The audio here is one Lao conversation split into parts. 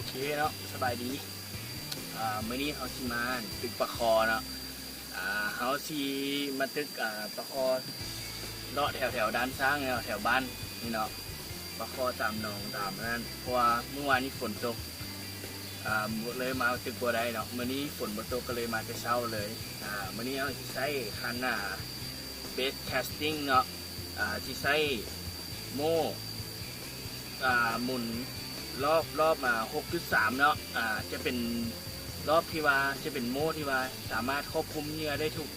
ເຄເນາະ ສະບາຍດີ. ອາ ມື້ນີ້ເຮົາຊິມາຕຶກປາຄໍ່ເນາະ. ອາ ເຮົາຊິມາຕຶກ ອາ ປາຄໍ່ເລາະແຖວໆດ່ານຊ້າງເນາະ ແຖວບ້ານນີ້ເນາະ. ປາຄໍ່ຕາມໜອງຕາມນັ້ນ ເພາະວ່າມື້ວານນີ້ຝົນຕົກ ອາ ເລີຍມາຕຶກບໍ່ໄດ້ເນາະ. ມື້ນີ້ຝົນບໍ່ຕົກກໍເລີຍມາແຕ່ເຊົ້າເລີຍ. ອາ ມື້ນີ້ເຮົາຊິໃຊ້ຄັນ ອາ ເບສແຄສຕິງເນາະ. ອາ ຊິໃຊ້ໂມ້ ອາ ໝູນລອບ ລອບມາຫົກຈຸດສາມເນາະ. ອາ ຈະເປັນລອບທີ່ວ່າ ຈະເປັນໂມ້ທີ່ວ່າສາມາດຄວບຄຸມເຫຍື່ອໄດ້ທຸກ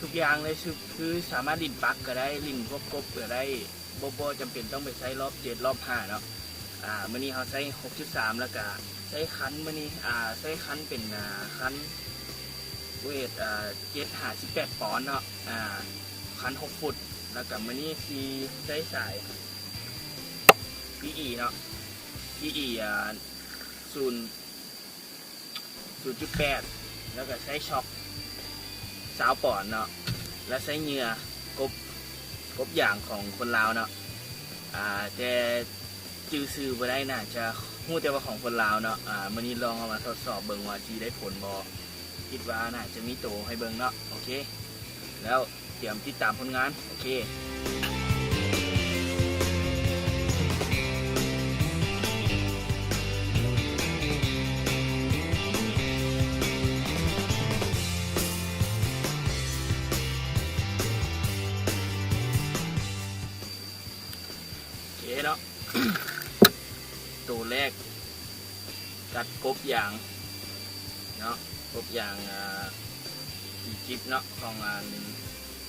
ທຸກຢ່າງເລີຍ ຄື ຄືສາມາດຫຼິ້ນປັກກໍໄດ້ ຫຼິ້ນພວກກົບກໍໄດ້ ບໍ່ ບໍ່ຈຳເປັນຕ້ອງໄປໃຊ້ລອບເຈັດ ລອບຫ້າເນາະ. ອາ ມື້ນີ້ເຮົາໃຊ້ຫົກຈຸດສາມ ແລ້ວກະໃຊ້ຄັນ ມື້ນີ້ ອາ ໃຊ້ຄັນເປັນ ອາ ຄັນເວດ ອາ ເຈັດຫາສິບແປດປອນເນາະ. ອາ ຄັນຫົກຟຸດ ແລ້ວກະມື້ນີ້ຊິໃຊ້ສາຍ ພີອີ ເນາະ ພີອີ ອາ ສູນ ສູນຈຸດແປດ ແລ້ວກໍໃຊ້ຊັອກຊາວປອນເນາະ ແລ້ວໃຊ້ເຫຍື່ອກົບ ກົບຢາງຂອງຄົນລາວເນາະ. ອາ ແຕ່ຈື່ຊື່ບໍ່ໄດ້ ໜ້າຈະຮູ້ແຕ່ວ່າຂອງຄົນລາວເນາະ. ອາ ມື້ນີ້ລອງເອົາມາທົດສອບເບິ່ງວ່າຊິໄດ້ຜົນບໍ່ ຄິດວ່າໜ້າຈະມີໂຕໃຫ້ເບິ່ງເນາະ. ໂອເຄ ແລ້ວ ຕຽມຕິດຕາມຜົນງານ. ໂອເຄ ໂອເຄເນາະ ໂຕແລກ ກັດກົບຢາງເນາະ ກົບຢາງ ອາ ອີຢິບເນາະ ຂອງ ອາ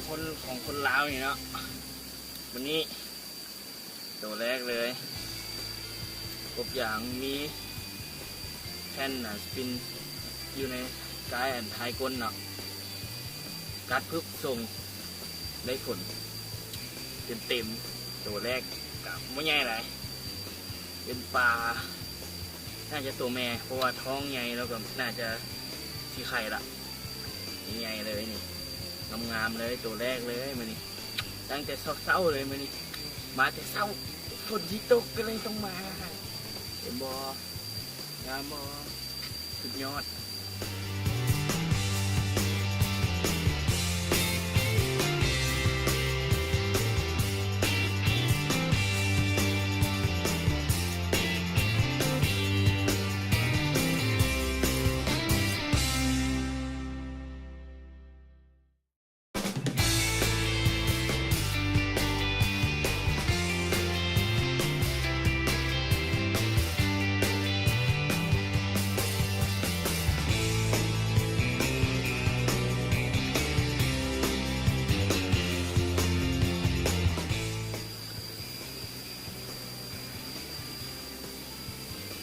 ຄົນ ຂອງຄົນລາວນີ້ເນາະ. ບາດນີ້ໂຕແລກເລີຍ ກົບຢາງມີແຜ່ນ ອາ ສະປິນຢູ່ໃນກາຍ ອັນ ທ້າຍກົ້ນເນາະ. ກັດປຶບ ສົ່ງ ໄດ້ຜົນເຕັມໆ. ໂຕແລກກະບໍ່ໃຫຍ່ຫຼາຍ ເປັນປາ ໜ້າຈະໂຕແມ່ ເພາະວ່າທ້ອງໃຫຍ່ ແລ້ວກໍໜ້າຈະຊິໄຂ່ລະ ໃຫຍ່ເລີຍນີ້ ງາມໆເລີຍ. ໂຕແລກເລີຍມື້ນີ້ ຕັ້ງແຕ່ເຊົ້າໆເລີຍມື້ນີ້ ມາແຕ່ເຊົ້າ ຝົນຊິຕົກກໍເລີຍຕ້ອງມາ. ເຫັນບໍ່ ງາມບໍ່? ສຸດຍອດ.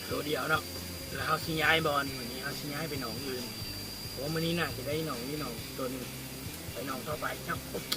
ໂຕດຽວເນາະ ແລ້ວເຮົາຊິຍ້າຍບ່ອນ. ມື້ນີ້ເຮົາຊິຍ້າຍໄປໜອງອື່ນ ເພາະວ່າມື້ນີ້ໜ້າຈະໄດ້ໜອງນີ້ໜອງໂຕໜຶ່ງ ໄປໜອງຕໍ່ໄປເນາະ. ໂອເຄ.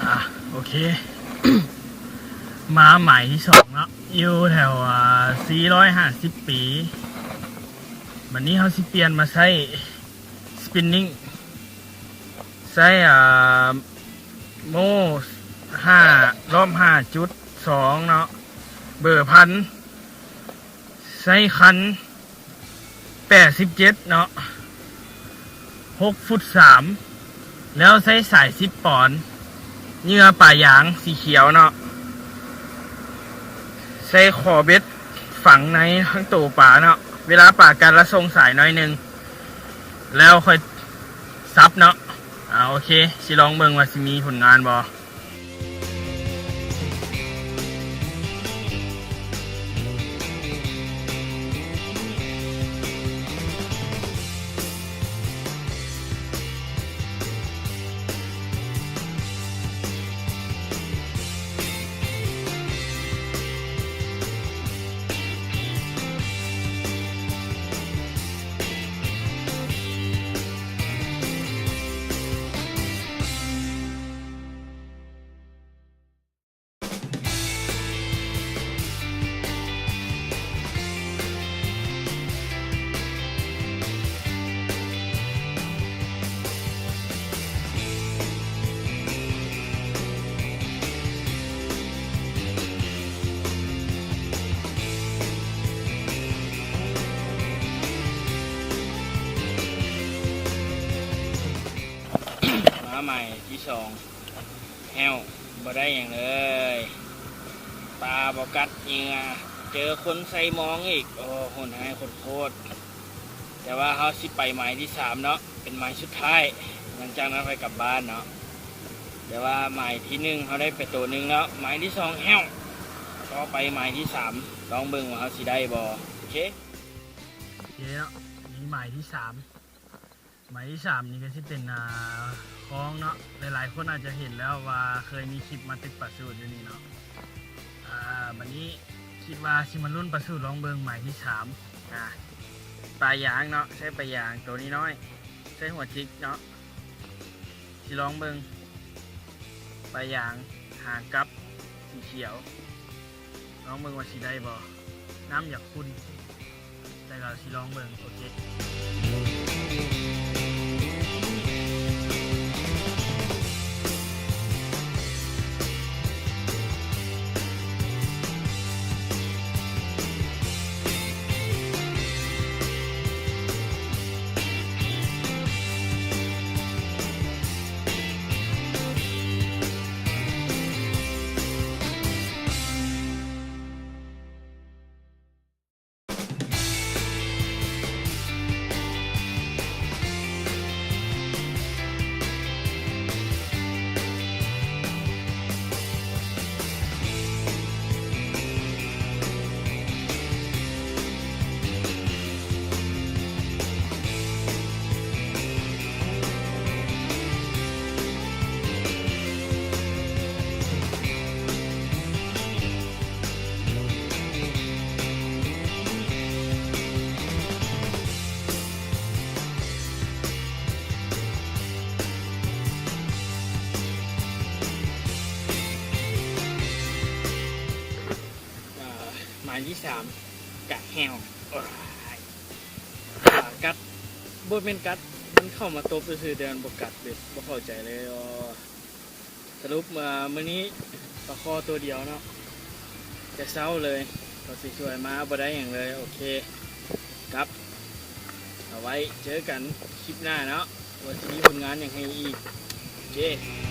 ອ່າ ໂອເຄ ມາໝາຍທີສອງເນາະ ຢູ່ແຖວ ອ່າ ສີ່ຮ້ອຍຫ້າສິບປີ. ບັດນີ້ເຮົາຊິປ່ຽນມາໃຊ້ສະປິນນິງ ໃຊ້ ອ່າ ໂມຫ້າ ລອບຫ້າຈຸດສອງເນາະ ເບີພັນ ໃຊ້ຄັນ ແປດສິບເຈັດເນາະ ຫົກຟຸດສາມ ແລ້ວໃຊ້ສາຍສິບປອນ ເຫຍື່ອປາຢາງສີຂຽວເນາະ ໃຊ້ຂໍເບັດຝັງໃນທັງໂຕປາເນາະ ເວລາປາກັດລະສົ່ງສາຍໜ້ອຍໜຶ່ງ ແລ້ວຄ່ອຍສັບເນາະ. ອ່າ ໂອເຄ ຊິລອງເບິ່ງວ່າຊິມີຜົນງານບໍ່. ມາໃໝ່ທີສອງ ແຫ້ວ ບໍ່ໄດ້ຫຍັງເລີຍ ປາບໍ່ກັດເຫຍື່ອ ເຈີຄົນໃສ່ມອງອີກ ໂອ້ ໂຫດຮ້າຍໂຄດໆ. ແຕ່ວ່າເຮົາຊິໄປໝາຍທີສາມເນາະ ເປັນໝາຍສຸດທ້າຍ ຫຼັງຈາກນັ້ນຄ່ອຍກັບບ້ານເນາະ. ແຕ່ວ່າໝາຍທີໜຶ່ງເຮົາໄດ້ໄປໂຕໜຶ່ງແລ້ວ ໝາຍທີສອງແຫ້ວ ຕໍ່ໄປໝາຍທີສາມ ລອງເບິ່ງວ່າເຮົາຊິໄດ້ບໍ່. ໂອເຄ ໂອເຄເນາະ ນີ້ໝາຍທີສາມ ໝາຍທີສາມນີ້ກໍຊິເປັນ ອ່າ ຄອງເນາະ ຫຼາຍໆຄົນອາດຈະເຫັນແລ້ວວ່າເຄີຍມີຄລິບມາຕຶກປາສູດຢູ່ນີ້ເນາະ. ອ່າ ບັດນີ້ຄິດວ່າຊິມາລຸ້ນປາສູດລອງເບິ່ງໝາຍທີສາມ ອ່າ ປາຢາງເນາະ ໃຊ້ປາຢາງໂຕນ້ອຍໆ ໃຊ້ຫົວຈິກເນາະ. ຊິລອງເບິ່ງ ປາຢາງຫາງກັບສີຂຽວ ລອງເບິ່ງວ່າຊິໄດ້ບໍ່. ນ້ຳຢາກຂຸ່ນ ແຕ່ກໍຊິລອງເບິ່ງ. ໂອເຄ. ອ່າ ໝາຍທີສາມ ກະແຫ້ວ ໂອ້ຍ ປາກັດ ບໍ່ແມ່ນກັດ ມັນເຂົ້າມາຕົບຊື່ໆ ແຕ່ມັນບໍ່ກັດເບັດ ບໍ່ເຂົ້າໃຈເລີຍ. ສະຫຼຸບ ເອີ ມື້ນີ້ປາຄໍໂຕດຽວເນາະ ແຕ່ເຊົ້າເລີຍ ເຂົາຊິຊ່ວຍມາບໍ່ໄດ້ຫຍັງເລີຍ. ໂອເຄ ກັບ ເອົາໄວ້ເຈີກັນຄລິບໜ້າເນາະ ວ່າຊິມີຜົນງານຫຍັງໃຫ້ອີກ. ໂອເຄ.